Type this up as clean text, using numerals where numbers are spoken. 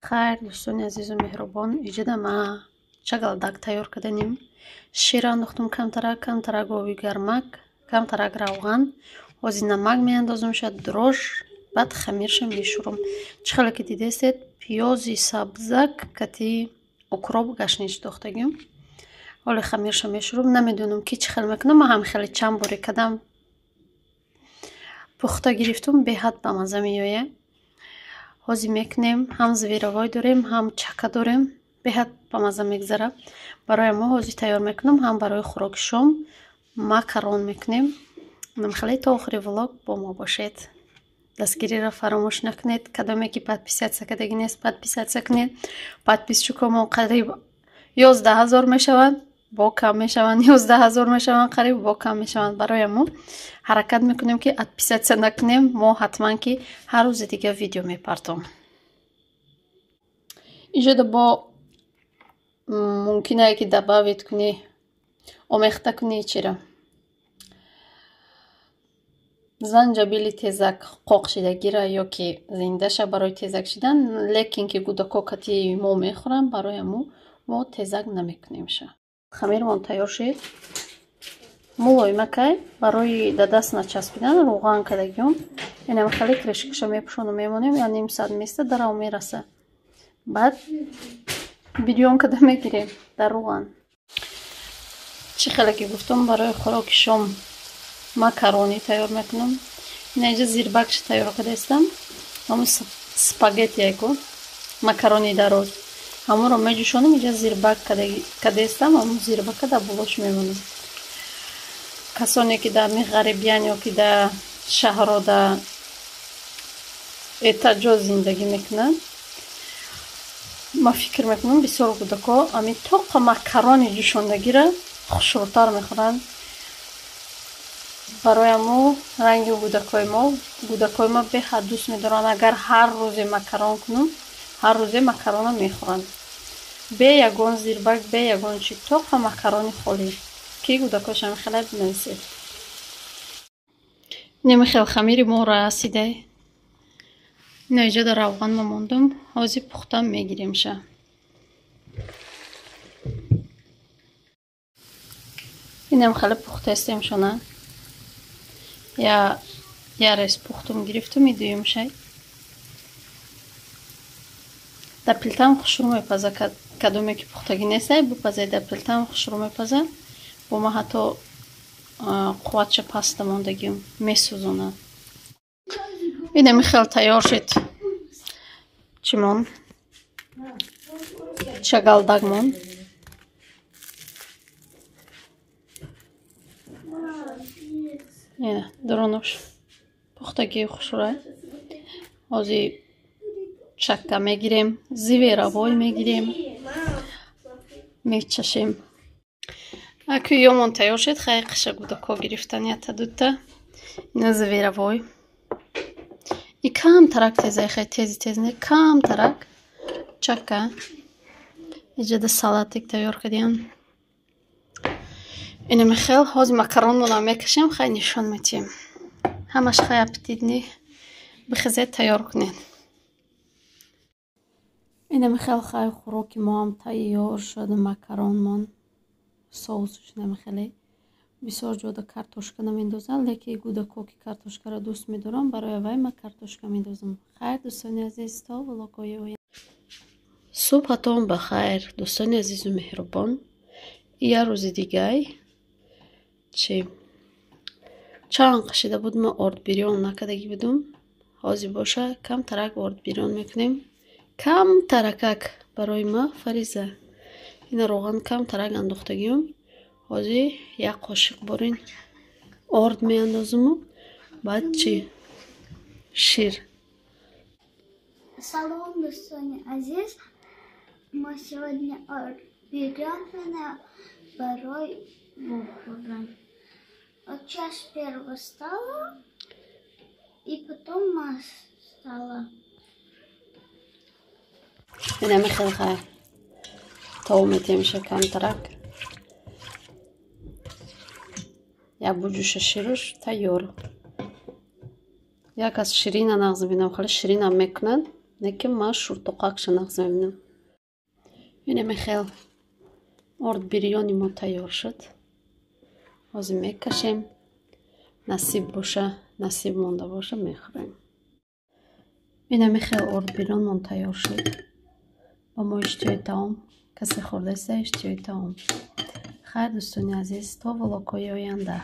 Хайр, дӯстони азизу меҳрубон, иҷода ма чагалдак тайёр карданем. Шир андохтум камтарак, камтарак оби гармак, камтарак равған. Ҳозир намак меандозум, шад дрож, баъд хамирша мешӯрам. Чӣ хеле ки дидестед, пиёзи сабзак кати укроп гашнич дохтагим. Ҳоле хамирша мешӯрам, намедонам ки чӣ хел мекунам, ман ҳам хеле чанд боре кадам пухта гирифтум, беҳад ба мазза меояд. Ҳозир мекунем, ҳам зверовой дорем, ҳам чака дорем, беҳад ба мазза мегзарад. Барои мо ҳозир тайёр мекунам, ҳам барои хӯроки шом макарон мекунем. Хеле то охири влог бо мо бошед. Дастгириро фаромӯш накунед. Кадоме ки подписаться кардагӣ нест, подписаться кунед. Подписчикомон қариб 11 000 мешаванд, бо кам мешаванд, 11 000 мешаванд, қариб бо кам мешаванд. Барои мо ҳаракат мекунем ки отписаться накунем. Мо ҳатман ки ҳар рӯзи дига видео мепартом. Иҷода бо мумкинае ки добавить кунӣ, омехта кунӣ чира? Занҷабили тезак қоқ шидагира ё ки зиндаша барои тезак шидан, лекин ки гудако кати мо мехӯранд, барои мо мо тезак намекунемша. Хамирмон тайёр шид. Мулоимакай барои да даст начаспидан рӯған кардагиём. Инам хеле крышкаша мепӯшону мемонем, я ним соат места дарав мераса. Баъд бирён када мегирем дар рӯған. Чӣ хеле ки гуфтам, барои хӯроки шом макарони тайёр мекунам. Ина инҷа зирбакша тайёр кардаистам. Ҳамун спагеттияку макарони дароз. Ҳамонро меҷӯшонам, инҷа зирбак кардаистам, ҳамун зирбака дар болош мемонам. Касоне ки дар ғарибиян ё ки дар шаҳрҳо дар этаҷо зиндагӣ мекунанд, ман фикр мекунам бисёр кӯдако ҳамин тоқа макарони ҷӯшондагиро хушрӯтар мехӯранд. Барои мо ранги гудакои мо беҳад дӯст медоранд. Агар ҳар рӯзе макарон кунам, ҳар рӯзе макарона мехӯранд. Бе ягон зирбак, бе ягон чи, тоқа макарони холӣ. Ки гудакошам хеле бинависед. Немихел хамири мо расидай. Ина иҷода равған мондум, ҳозир пухта мегиремша. Инам хеле пухтаистем шона. Я рез пухтум гирифтум, и дуюм шай. Дар пилтам хушрӯ мепаза, кадоме ки пухтагӣ нестай, бипазай дар пилтам хушрӯ мепаза. Бо ма ҳатто қувватша паста мондагим месӯзонад. Инами хел тайёр шид. Чимон? Чагалдагмон. Дурунош пухтагии хушрӯй. Ҳозир чакка мегирем, зиверавой мегирем, мечашем. Аку ёмон тайёр шид, хай қиша гудако гирифтан ята дута. Ина зиверавой. И камтарак тезай, хай тези тез не, камтарак чакка. Иҷода салатик тайёр кардиям. Инами хел ҳозир макаронмонам мекашем, хай нишон метиҳем. Ҳамаш хай аппетитный бихезед тайёр кунед. Инами хел хай хӯроки моам тайёр шуд, макаронмон соусш инами хеле. Бисёр ҷода картошка намендозанд, лекин гудако ки картошкаро дӯст медорам, барои вай ман картошка мендозам. Хайр, дӯстони азиз, то влогҳои оянда. Субҳатон ба хайр, дӯстони азизу меҳрубон. Я рӯзи дигай чи чанд қашида буд, ма орд бирён накардагӣ будум. Ҳозир боша камтарак орд бирён мекунем. Камтаракак барои ма фариза. Ина роған камтарак андохтагиюм. Ҳозир як қошиқ борин орд меандозуму баъд чи шир. Салом, дӯстони азиз. Мо сегодня орд бирён барои бухӯрдан. Вот сейчас первого стала, и потом мас стала. Инами хел хай тов метемша камтарак. Як буҷуша шируш тайёр. Як аз ширина нағз бинам, хеле ширинам мекунанд. Лекин ман шӯртоқакша нағз мебинам. Инаме хел орд бирёни мо тайёр шуд. Ҳозир мекашем, насиб боша, насиб монда боша, мехӯрем. Инами хел орд бирёнмон тайёр шуд. Ба мо иштиҳои таом. Касе хӯрдаиста, иштиҳои таом. Хайр, дӯстони азиз, то влогҳои оянда.